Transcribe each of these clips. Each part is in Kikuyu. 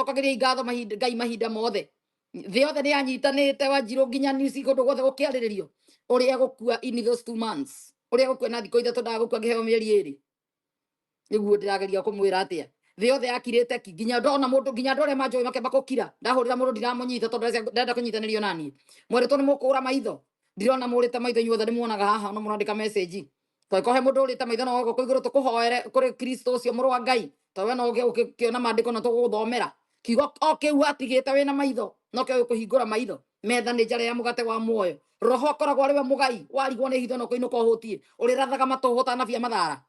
Cokagĩriai ngatho mahinda Ngai mahinda mothe. Thĩ yothe nĩ yanyitanĩte Wanjirũ, nginya news kũndũ guothe gũkĩarĩrĩrio ũrĩa gũkua in those 2 months, ũrĩa gũkua na thikũ 3, ndagũkua ngĩheo mĩeri 2. Nĩguo ndĩrageria kũmwĩra atĩa, thĩ yothe yakirĩte ki, nginya ndona mũndũ, nginya andũ arĩa manjũĩ makĩamba gũkira. Ndahũrĩra mũndũ ndiramũnyita tondũ ndĩrenda kũnyitanĩrio naniĩ. Mwerĩtwo nĩ mũkũra maitho, ndirona mũrĩte maitho inyuothe. Nĩ muonaga haha no mũrandĩka message. Tondũ he mũndũ ũrĩte maitho no gũkũ igũrũ tũkũhoere kũrĩ Kristo ũcio mũrũ wa Ngai, tondũ we no ũkĩona maandĩko na tũgũgũthomera kiugo o kĩu watigĩte wĩna maitho no kĩo gĩkũhingũra maitho. Metha nĩ njara ya mũgate wa muoyo. Roho akoragwo arĩ we mũgai. Warigwo nĩ hitho no kũinũka ũhũtiĩ ũrĩrathaga matũhũ ũtanabia mathara.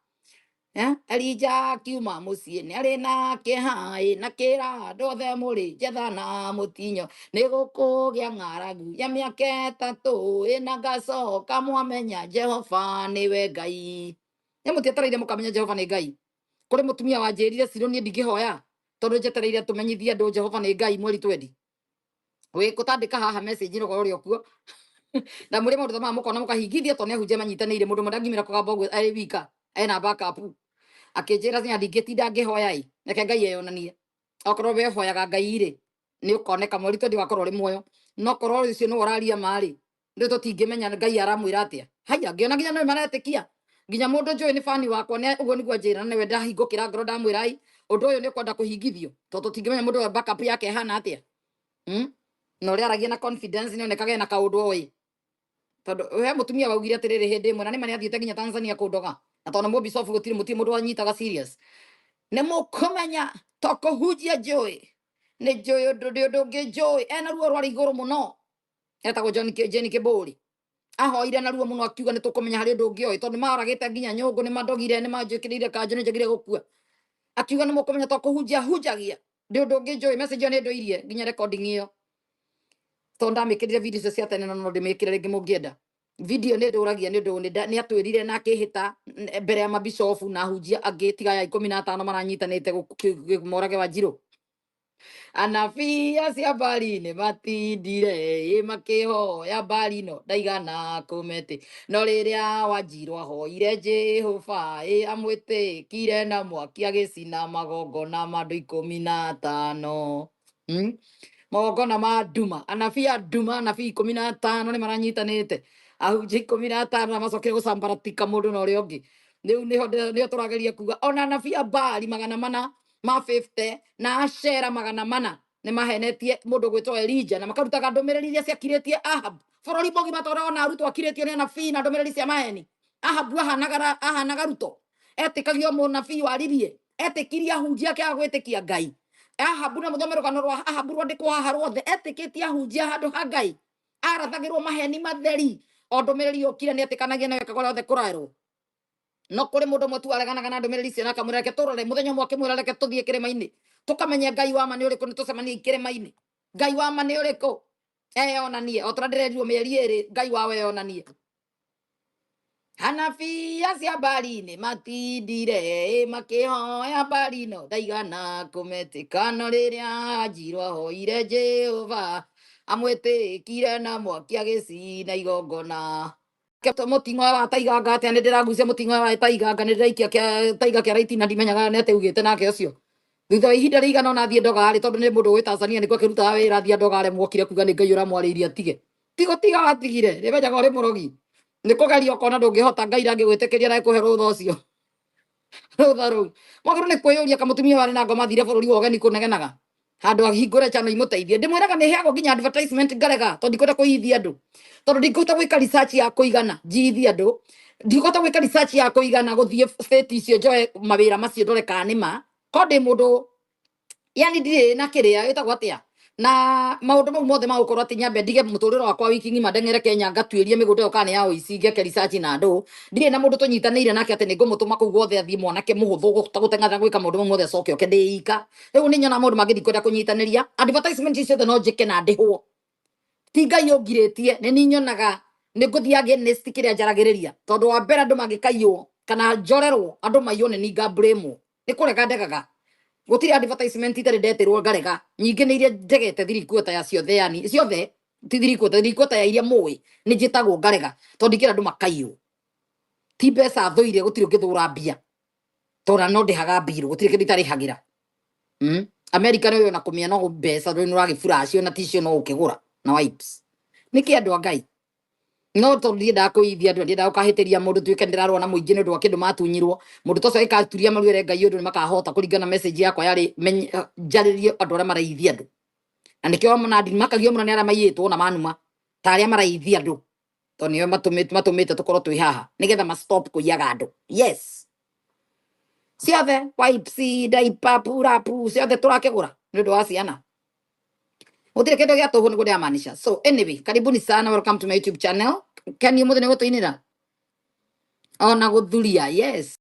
Eh, Elija akiuma mũciĩ nĩ arĩ na kĩeha ĩ, na kĩra andũ othe mũrĩ njetha na mũtinyo nĩ gũkũgĩa ng'aragu ya mĩaka 3 ĩ, na ngacoka mwamenya Jehova nĩwe Ngai. Nĩ mũtietereire mũkamenya Jehova nĩ Ngai. Kũrĩ mũtumia wanjĩrire cirũ niĩ ndingĩhoya tondũ njetereire tũmenyithie andũ Jehova nĩ Ngai mweri twendi wĩ kũtandĩka haha message no ũrĩ okuo na mũrĩ maũndũ ta maya mũkona mũkahingithia tondũ nĩ ahunjia manyitanĩire. Mũndũ ũmwe ndangimĩra kũgamba ũguo arĩ wika ena backup. Akĩnjĩra cia ndingĩtinda ngĩhoya ĩ, reke Ngai eyonanie. Okorwo we ũhoyaga Ngai rĩ, nĩ ũkoneka mweri twendi wakorwo ũrĩ muoyo, no korwo ũcio nĩwe ũraria ma rĩ, rĩu tũtingĩmenya Ngai aramwĩra atĩa. Haya, ngĩona nginya nĩ maretĩkia, nginya mũndũ njũĩ nĩ bani wakwa nĩ ũguo nĩguo anjĩra, na nĩwe ndahingũkĩra ngoro ndamwĩra ai ũndũ ũyũ nĩ ũkwenda kũhingithio tondũ tũtingĩmenya mũndũ ũyũ backup yake ĩhana atĩa. Na ũrĩa aragia na confidence nĩ onekaga ena kaũndũ oĩ, tondũ he mũtumia waugire atĩrĩrĩ hĩndĩ ĩmwe, na nĩ ma nĩ athiĩte nginya Tanzania kũndoga, na tondũ nĩ mũbicobu gũtirĩ mũtirĩ mũndũ wanyitaga serious. Nĩ mũkũmenya to kũhunjia njũĩ nĩ njũĩ ũndũ nĩ ũndũ ũngĩ njũĩ ena ruo rwarĩ igũrũ mũno. Etagwo John Jane Kĩbũri. Ahoire na ruo mũno akiuga nĩ tũkũmenya harĩ ũndũ ũngĩ oĩ, tondũ nĩ maragĩte nginya nyũngũ, nĩ mandogire, nĩ manjĩkĩrĩire kanjũ, nĩ njagire gũkua. Akiuga nĩ mũkũmenya to kũhunjia hunjagia ndĩ ũndũ ũngĩ njũĩ. Message ĩyo nĩ ndũirie nginya recording ĩyo tondũ ndamĩkĩrire video icio cia tene, no no ndĩmĩkĩre rĩngĩ mũngĩenda. Video nĩ ndũragia nĩ ũndũ nĩ atwĩrire na akĩhĩta mbere ya mabicobu na ahunjia angĩ tiga ya 15 maranyitanĩte morage Wanjirũ. Anabii acio a Baali nĩ matindire ĩ makĩhoya Baali no ndaigana kũmetĩ, no rĩrĩa Wanjirũ ahoire Jehova ĩ, amwĩtĩkire na mwaki agĩcina magongona ma andũ 15. Magongona ma nduma, anabii a nduma, anabii 15 nĩ maranyitanĩte, ahunjia 15, na macokire gũcambaratika mũndũ na ũrĩa ũngĩ. Rĩu nĩho nĩho tũrageria kuga ona anabii a Baali 400 ma 50 na Ashera 400 nĩ mahenetie mũndũ gwĩtwo Elija na makarutaga ndũmĩrĩri iria ciakirĩtie Ahab bũrũri mũgima, tondũ ona Ruto akirĩtio nĩ anabii na ndũmĩrĩri cia maheni. Ahabu ahanaga Ruto etĩkagio mũnabii waririe, etĩkirie ahunjia akĩaga gwĩtĩkia Ngai. Ahabu, na mũthome rũgano rwa Ahabu rwandĩkwo haha ruothe, etĩkĩtie ahunjia handũ ha Ngai, arathagĩrwo maheni matheri. O ndũmĩrĩri yũkire nĩ etĩkanagia nayo, ekaga ũrĩa othe kũrerwo. No kũrĩ mũndũ ũmwe tu areganaga na ndũmĩrĩri icio na akamwĩra reke tũrore. Mũthenya ũmwe akĩmwĩra reke tũthiĩ kĩrĩma-inĩ tũkamenye Ngai wa ma nĩ ũrĩkũ. Nĩ tũcemanie kĩrĩma-inĩ, Ngai wa ma nĩ ũrĩkũ eyonanie o tũrĩa ndĩrerirwo mĩeri 2 Ngai wao eyonanie. Anabii acio a Baali nĩ matindire ĩ makĩhoya Baali no ndaigana kũmetĩka, no rĩrĩa Wanjirũ ahoire Jehova amwĩtĩkire na mwaki agĩcina igongona. Mũting'oe wa taiganga atĩa? Nĩ ndĩragucia mũting'oe wa taiganga, nĩ ndĩraikia taiga kĩa raiti na ndimenyaga nĩ atĩa ugĩte nake ũcio. Thutha wa ihinda rĩigana ona athiĩ ndogarĩ, tondũ nĩ mũndũ wĩ Tanzania nĩkuo akĩrutaga wĩra, athiĩ ndogarĩ mwokire kuga nĩ Ngai ũramwarĩirie atige. Ti gũtiga watigire, nĩmenyaga ũrĩ mũrogi, nĩ kũgeria ũkona ndũngĩhota. Ngai ndangĩgwĩtĩkĩria na ĩkũhe rũtha ũcio, rũtha rũu mwagĩrĩirwo nĩ kwĩyũria kamũtumia warĩ na ngoma athire bũrũri wa ũgeni kũnegenaga handũ ahingũre channel imũteithie. Ndĩmwĩraga nĩ heagwo nginya advertisement ngarega tondũ ndikwenda kũiyithia andũ, tondũ ndingĩhota gwĩka research ya kũigana njiyithie andũ. Ndingĩhota gwĩka research ya kũigana gũthiĩ state icio njoe mawĩra macio ndore kana nĩ ma ko ndĩ mũndũ, yani ndirĩ na kĩrĩa ĩtagwo atĩa na maũndũ mau mothe ma gũkorwo atĩ nyambe ndige mũtũrĩre wakwa wiki ng'ima ndeng'ere Kenya ngatuĩrie mĩgũnda ĩyo kana nĩ ya ũici, ngeke research na andũ. Ndirĩ na mũndũ tũnyitanĩire nake atĩ nĩ ngũmũtũma kũu guothe athiĩ, mwanake mũhũthũ gũteng'era gwĩka maũndũ mau mothe acoke oke ndĩ ika. Rĩu nĩ nyonaga maũndũ mangĩ ndikwenda kũnyitanĩria. Advertisement icio ciothe no njĩke na ndĩhwo, ti Ngai ũngirĩtie. Nĩ niĩ nyonaga nĩ ngũthiĩ against kĩrĩa njaragĩrĩria, tondũ wa mbere andũ mangĩkaiywo kana njorerwo andũ maiywo nĩ niĩ ngambũrĩmwo nĩ kũrega ndegaga. Gũtirĩ advertisement itarĩ ndetĩrwo ngarega. Nyingĩ nĩ iria njegete three quarter ya ciothe, yani ciothe ti three quarter, three quarter ya iria mũĩ nĩ njĩtagwo ngarega, tondũ ndingĩra andũ makaiywo. Ti mbeca thũire, gũtirĩ ũngĩthũra mbia, tondũ no ndĩhaga mbirũ, gũtirĩ kĩndũ itarĩhagĩra. America nĩ ona kũmĩa no mbeca rĩu nĩ ũragĩburacio na ticio no ũkĩgũra na wipes. Nĩkĩ andũ a Ngai? No tondũ ndiendaga kũithia andũ, ndiendaga gũkahĩtĩria mũndũ tuĩke ndĩrarũa na mũingĩ nĩ ũndũ wa kĩndũ matunyirwo. Mũndũ ta ũcio agĩkaturia maru ere Ngai ũndũ nĩ makahota kũringana na message yakwa yarĩ njarĩrie andũ arĩa maraithia andũ. Na nĩkĩo ona ndimakagio mũno nĩ arĩa maiyĩtwo na manuma ta arĩa maraithia andũ, tondũ nĩo matũmĩte tũkorwo twĩ haha nĩgetha ma stop kũiyaga andũ. Yes, ciothe wipes, diaper, purapu ciothe tũrakĩgũra nĩ ũndũ wa ciana, gũtirĩ kĩndũ gĩa tũhũ nĩguo ndĩramaanisha. So anyway, karibuni sana, welcome to my YouTube channel. Ken, ũmũthĩ nĩ gũtũinĩra ona gũthuria? Yes.